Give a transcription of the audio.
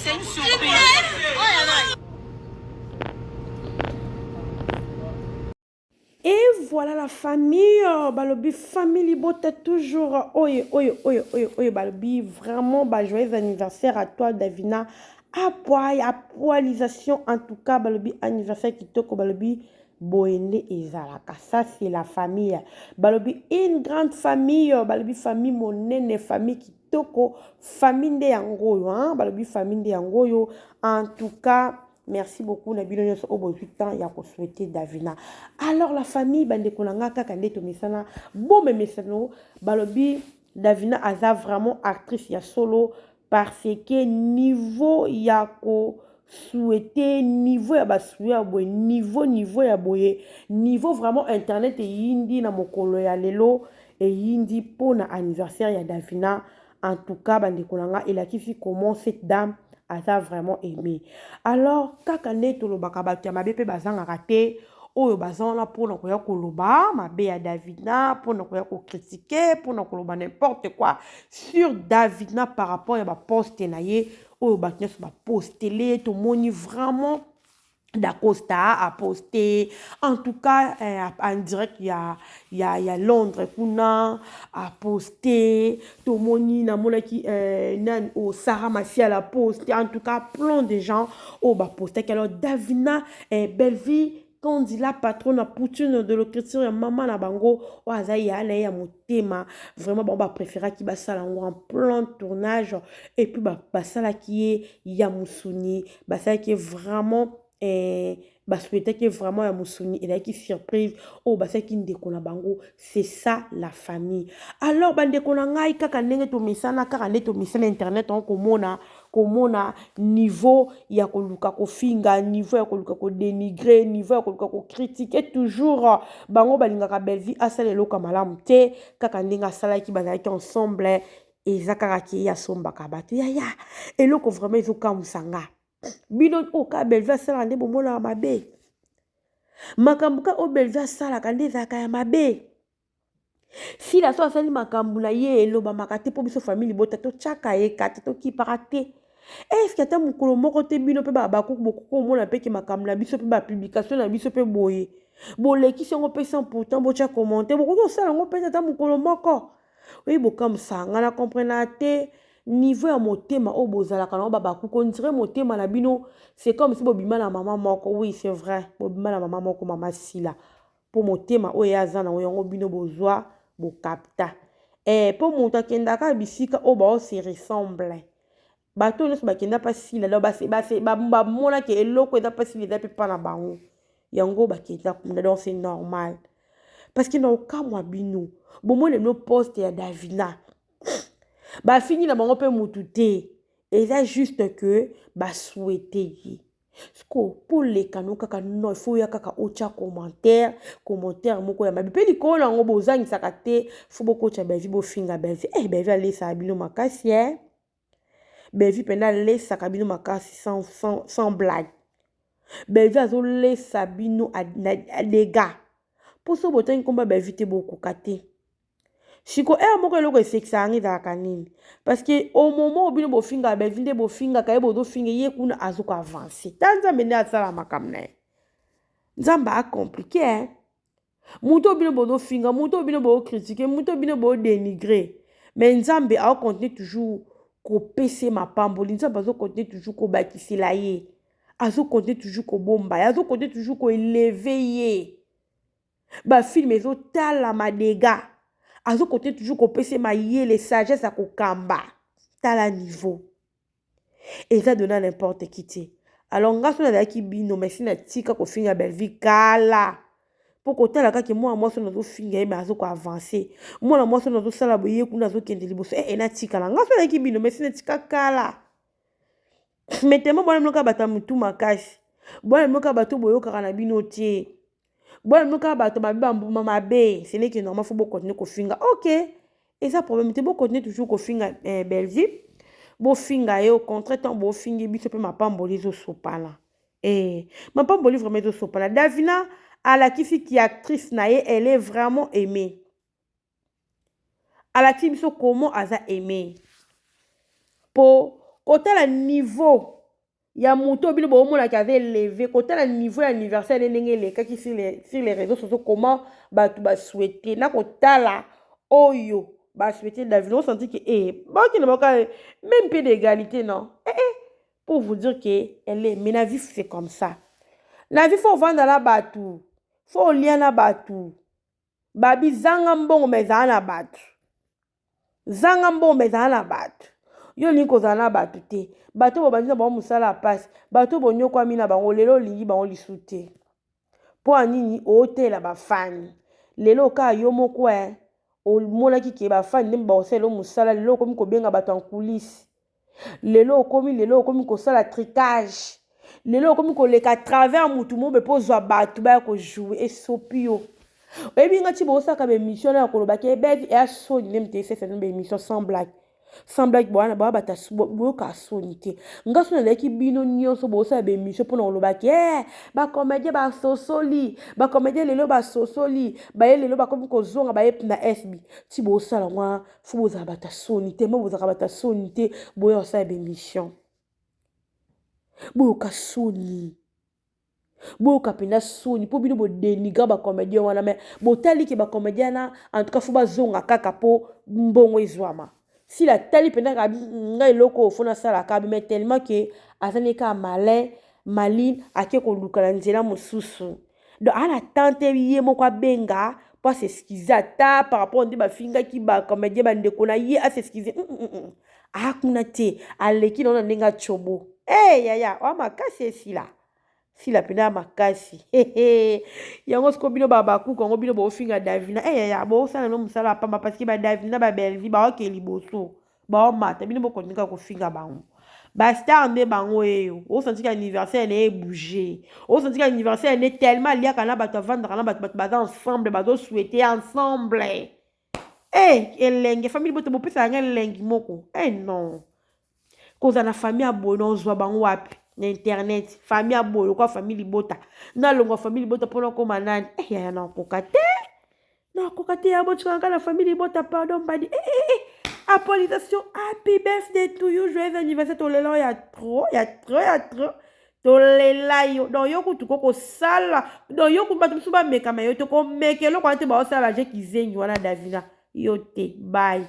C'est une surprise. Et voilà la famille, balobi famille libota toujours oye oye oye oye oye balobi vraiment ba joyeux anniversaire à toi Davina apoy apoalisation en tout cas balobi anniversaire kitoko balobi boye nde ezalaka ça c'est la famille balobi une grande famille balobi famille monene famille kitoko famille nde yango oyo hein balobi famille nde yango oyo en tout cas Merci beaucoup na bino nyonso oyo bozwi temps ya kosouhaiter Davina. Alors la famille bandeko na nga kaka nde tomesana bomemesano balobi Davina aza vraiment actrice ya solo parce que niveau ya ko souhaiter niveau ya basouye ya boye niveau niveau ya boye niveau vraiment internet eyindi na mokolo ya lelo eyindi mpo na anniversaire ya Davina. En tout cas bandeko na nga elakisi comment cette dame aza vraiment aimé. Alors kaka nde tolobaka bato ya mabe mpe bazangaka te oyo baza wana mpona koya koloba mabe ya Davina, mpona koya kokritike, mpona koloba n'importe quoi sur Davina par rapport ya baposte na ye oyo bato nyonso bapostele. Tomoni vraiment Dacosta a posté en tout cas eh, en direct ya, ya, ya Londres kuna a posté tomoni namonaki eh, nani oh, Sarah Massiala a posté en tout cas plein de gens oyo oh, bapostaki. Alors Davina eh, Bellevue Kandila patronne Poutine de l'écriture ya mama na bango oyo aza ya na ye ya motema vraiment bango bapréféraki basala yango en plein tournage et puis basalaki ye ya mosuni, basalaki ye vraiment eh, basouhaitaki ye vraiment ya mosuni, ezalaki surprise oyo basalaki ndeko na bango. C'est ça la famille. Alors bandeko na ngai kaka ndenge tomesana, kaka nde tomesana internet yango komona komona niveau ya koluka kofinga, niveau ya koluka kodenigre, niveau ya koluka kokritike toujours. Bango balingaka Bellevue asala eloko ya malamu te, kaka ndenge asalaki bazalaki ensemble, eza kaka ke ye asombaka bato yaya. Eloko vraiment ezokamwisa nga bino oyo kaka Bellevue asalaka nde bomonaka mabe, makambo kaka oyo Bellevue asalaka nde ezalaka ya mabe. Sila so asali makambo na ye elobamaka te mpo biso famille libota totyaka ye kati tokipaka te. Eske ata mokolo moko te bino mpe bakuku bokoki komona mpe ke makambo na biso mpe bapublikation na biso mpe boye bolekisi yango mpe sans pourtant botya commentaire, bokoki kosala yango mpe ata mokolo moko oyo bokamwisaka nga na comprena te niveau ya motema oyo bozalaka nango babakuku, on dirait motema na bino c'est comme si bobima na mama moko. Oui c'est vrai, bobima na mama moko, mama Sila, mpo motema oyo ye aza nango yango bino bozwa bokapta eh, mpo moto akendaka bisika oyo bao se ressemble bato oyo nyonso bakenda mpa Sila donc bamonaki eloko eza mpa Sila eza mpe mpa na bango yango bakenda kuna, donc c'est normal parce que na okamwa bino bomoni bino poste ya Davina bafingi na bango mpe mutu te, eza juste que basouhaite ye siko mpo leka no kaka non, il faut oya kaka otya commentaire commentaire moko ya mabe mpe likolo na yango bozangisaka te, fo bokotya Bellevue bofinga Bellevue eh, Bellevue alesaka bino makasi eh. Bellevue mpenza alesaka bino makasi sans, sans, sans blague. Bellevue azolesa bino dégâts mpo so botangi nkombo ya Bellevue te bokoka te. Siko heure moko eloko esekisaka nga ezalaka nini? Parce que au moment oyo bino bofingaka Bellevue nde bofingaka ye, bozofinga ye kuna azoko avance ta Nzambe nde asala makambo na ye. Nzambe acomplike hein? Moto oyo bino bozofinga, moto oyo bino bokritike, moto oyo bino bodenigre, mais Nzambe aocontinue toujours kopesa ye mapamboli, Nzambe azocontinue toujours kobakisela ye, azocontinue toujours kobomba ye, azocontinue toujours koeleve ye. Bafilme ezotalama dega, azokontinue toujours kopesa ye mayele, sagesse ya kokamba. Tala niveau eza dona n'importe qui te. Alors nga so nazalaki bino mais si natika kofinga Bellevue kala, mpo kotala kaka mwana mwasi oyo nazofinga ye mais azoko avance, mwana mwasi oyo nazosala boye kuna azokende liboso eh, natikala nga so nazalaki bino mais si natika kala. Mais tellement bwana bino kaka bato ya motu makasi, bwana bino kaka bato boyokaka na bino te, bwana bino kaka bato mabe bambuma mabe, ce n'est que normal fo bokontinue kofinga. Ok, eza problème te, bokontinue toujours kofinga eh, Bellevue, bofinga ye au contraire ntango bofingi biso mpe mapamboli ezosopana eh, mapamboli vraiment ezosopana. Davina alakisi ki actrice na ye, elle est vraiment aimée, alakisi biso comment aza aimée po kotala niveau. Ya moto oyo bino bomonaki aza eleve, kotala niveau ya anniversaire ne ndenge elekaki sur les réseaux sociaux, comment bato basouhaite na kotala oyo basouhaite Davina, osanti ke eh, bakende baka même pied d'égalité, non? Eh, eh, pour vous dire que elle est, mais na vie c'est comme ça. Na vie faut ovanda na bato, faut olia na bato. Babi zanga mbongo, ma ezala na bato. Zanga mbongo, ma ezala na bato. Yo olingi kozala na bato te. Bato bobandi na bango mosala ya pasi, bato bonyokwami na bango, lelo olingi bango lisu te. Mpo ya nini ootela bafani lelo kaka yo moko? E omonaki ke bafani nde bakosalela mosala. Lelo okomi kobenga bato en coulisse. Lelo okomi kosala trucage. Lelo okomi koleka travers mutu mobe mpo ozwa bato baya kojouer. Esopi yo. Oyebi nga ti bosalaka baémission na ya kolobaki ebevi eya soni nde moto esesa no baémission sans blague, sans blague. Bwana baya bato boyoka soni te. Nga so naleki bino nyonso bosala baémission mpona kolobaki e bacomédien basosoli, bacomédien lelo basosoli, baye lelo bakomi kozonga, baye na SB. Ti bosala ngo, faut bozala bato ya soni te. Mo bozalaka bato ya soni te. Boya kosala baémission, boyoka soni, boyoka mpenza soni mpo bino bodénigrer bacomédien wana. Mais botali ke bacomédien wana, en tout cas faut bazonga kaka mpo mbongo ezwama. Sila atali mpenza kaka ngai eloko oyo faut nasalaka, mais tellement ke aza ne kaka malin maline, ake koluka na nzela mosusu. Donc aa na tante ye moko abenga mpo as'excuser ata par rapport nde bafingaki bacomédien, bandeko na ye, as'excuser. Akuna te, aleki nango na ndenge atyobo. E yaya oa makasi, esila sila mpenza ya makasi yango. Siko bino babakuku yango, bino bofinga Davina. E yaya, bosala no mosala ya pamba, parce que badavina, babelvi baoke liboso, baomata. Bino bokontinue kofinga bango. Bastar nde bango eyo. Osantika anniversaire na ye bouge, osantika anniversaire ne tellement aliaka na bato, avandaka na bato, bato baza ensemble, bazosouhaiter ensemble. E elenge famille bote bopesaka nga elengi moko. E non, kozala na famille ya boye, na ozwa bango wapi na internet? Famille ya boye lokwa famille libota, nalongwa famille libota mpona okóma nani? Eh yaya, nakoka te, nakoka te. Ya botikaka na famille libota, pardon mbadi. Eh, eh, eh. Apolisation, happy birthday to you, joyeux anniversaire. Tolela ya trop, ya trop, ya trop. Tolela yo. Donc yo kutu kokosala, donc yo kutu bato mosusu bamekama yo te, komeka eloko wana te. Baosala baje kizengi wana, Davina yo te. Bye.